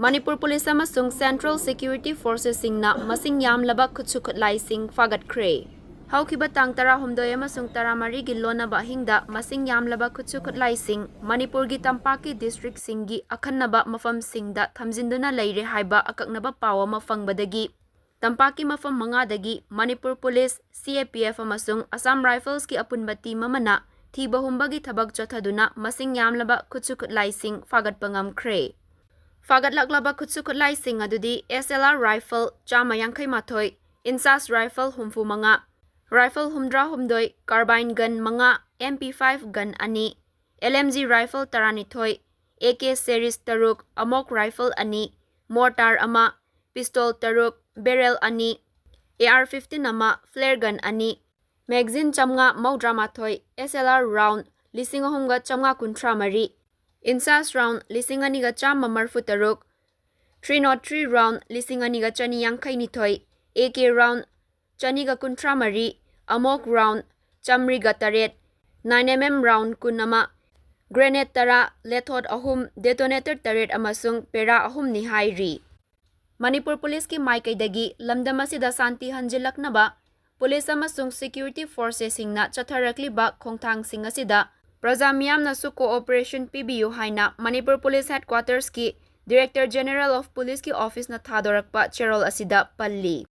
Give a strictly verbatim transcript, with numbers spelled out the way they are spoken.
Manipur police ꯑꯃꯁꯨꯡ Central Security Forcesꯁꯤꯡꯅ ꯃꯁꯤꯡ ꯌꯥꯝꯂꯕ ꯈꯨꯠꯁꯨ ꯈꯨꯠꯂꯥꯏꯁꯤꯡ ꯐꯥꯒꯠꯈ꯭ꯔꯦ꯫ ꯍꯧꯈꯤꯕ ꯇꯥꯡ ꯇꯔꯥꯍꯨꯝꯗꯣꯏ ꯑꯃꯁꯨꯡ ꯇꯔꯥꯃꯔꯤꯒꯤ ꯂꯣꯟꯅꯕ ꯑꯍꯤꯡꯗ ꯃꯁꯤꯡ ꯌꯥꯝꯂꯕ ꯈꯨꯠꯁꯨ ꯈꯨꯠꯂꯥꯏꯁꯤꯡ ꯃꯅꯤꯄꯨꯔꯒꯤ ꯇꯝꯄꯥꯛꯀꯤ districtꯁꯤꯡꯒꯤ ꯑꯈꯟꯅꯕ ꯃꯐꯝꯁꯤꯡꯗ ꯊꯝꯖꯤꯟꯗꯨꯅ ꯂꯩꯔꯦ ꯍꯥꯏꯕ ꯑꯀꯛꯅꯕ ꯄꯥꯎ ꯑꯃ ꯐꯪꯕꯗꯒꯤ ꯇꯝꯄꯥꯛꯀꯤ ꯃꯐꯝ ꯃꯉꯥꯗꯒꯤ Manipur police, C A P F ꯑꯃꯁꯨꯡ Assam Riflesꯀꯤ ꯑꯄꯨꯟꯕ team ꯑꯃꯅ ꯊꯤꯕ ꯍꯨꯝꯕꯒꯤ ꯊꯕꯛ ꯆꯠꯊꯗꯨꯅ ꯃꯁꯤꯡ ꯌꯥꯝꯂꯕ ꯈꯨꯠꯁꯨ ꯈꯨꯠꯂꯥꯏꯁꯤꯡ ꯐꯥꯒꯠꯄ ꯉꯝꯈ꯭ꯔꯦ꯫ ꯐꯥꯒꯠꯂꯛꯂꯕ ꯈꯨꯠꯁꯨ ꯈꯨꯠꯂꯥꯏꯁꯤꯡ ꯑꯗꯨꯗꯤ S L R rifle ꯆꯥꯝꯃ ꯌꯥꯡꯈꯩ ꯃꯥꯊꯣꯏ, INSAS rifle ꯍꯨꯝꯐꯨ ꯃꯉꯥ, rifle ꯍꯨꯝꯗ꯭ꯔꯥ ꯍꯨꯝꯗꯣꯏ, carbine gun ꯃꯉꯥ, M P five gun ꯑꯅꯤ, L M G rifle ꯇꯔꯥꯅꯤꯊꯣꯏ, A K series ꯇꯔꯨꯛ, AMOG rifle ꯑꯅꯤ, mortar ꯑꯃ, pistol ꯇꯔꯨꯛ, barrel ꯑꯅꯤ, A R fifteen ꯑꯃ, flare gun ꯑꯅꯤ, magazine ꯆꯥꯝꯃꯉꯥ ꯃꯧꯗ꯭ꯔꯥ ꯃꯥꯊꯣꯏ, S L R round ꯂꯤꯁꯤꯡ ꯑꯍꯨꯝꯒ ꯆꯥꯝꯃꯉꯥ ꯀꯨꯟꯊ꯭ꯔꯥ ꯃꯔꯤ, INSAS round ꯂꯤꯁꯤꯡ ꯑꯅꯤꯒ ꯆꯥꯝꯃ ꯃꯔꯤꯐꯨ ꯇꯔꯨꯛ, three nought three round ꯂꯤꯁꯤꯡ ꯑꯅꯤꯒ ꯆꯅꯤ ꯌꯥꯡꯈꯩ ꯅꯤꯊꯣꯏ, A K round ꯆꯅꯤꯒ ꯀꯨꯟꯊ꯭ꯔꯥ ꯃꯔꯤ, AMOG round ꯆꯥꯝꯃꯔꯤꯒ ꯇꯔꯦꯠ, nine M M round ꯀꯨꯟ ꯑꯃ, grenade ꯇꯔꯥ, lethot ꯑꯍꯨꯝ, detonator ꯇꯔꯦꯠ ꯑꯃꯁꯨꯡ para ꯑꯍꯨꯝꯅꯤ ꯍꯥꯏꯔꯤ꯫ ꯃꯅꯤꯄꯨꯔ ꯄꯨꯂꯤꯁꯀꯤ ꯃꯥꯏꯀꯩꯗꯒꯤ ꯂꯝꯗꯝ ꯑꯁꯤꯗ ꯁꯥꯟꯇꯤ ꯍꯟꯖꯤꯜꯂꯛꯅꯕ ꯄꯨꯂꯤꯁ ꯑꯃꯁꯨꯡ security forcesꯁꯤꯡꯅ ꯆꯠꯊꯔꯛꯂꯤꯕ ꯈꯣꯡꯊꯥꯡꯁꯤꯡ ꯑꯁꯤꯗ ꯄ꯭ꯔꯖꯥ ꯃꯤꯌꯥꯝꯅꯁꯨ cooperation ꯄꯤꯕꯤꯌꯨ ꯍꯥꯏꯅ ꯃꯅꯤꯄꯨꯔ ꯄꯨꯂꯤꯁ headquartersꯀꯤ Director General of Policeꯀꯤ officeꯅ ꯊꯥꯗꯣꯔꯛꯄ ꯆꯦꯔꯣꯜ ꯑꯁꯤꯗ ꯄꯜꯂꯤ꯫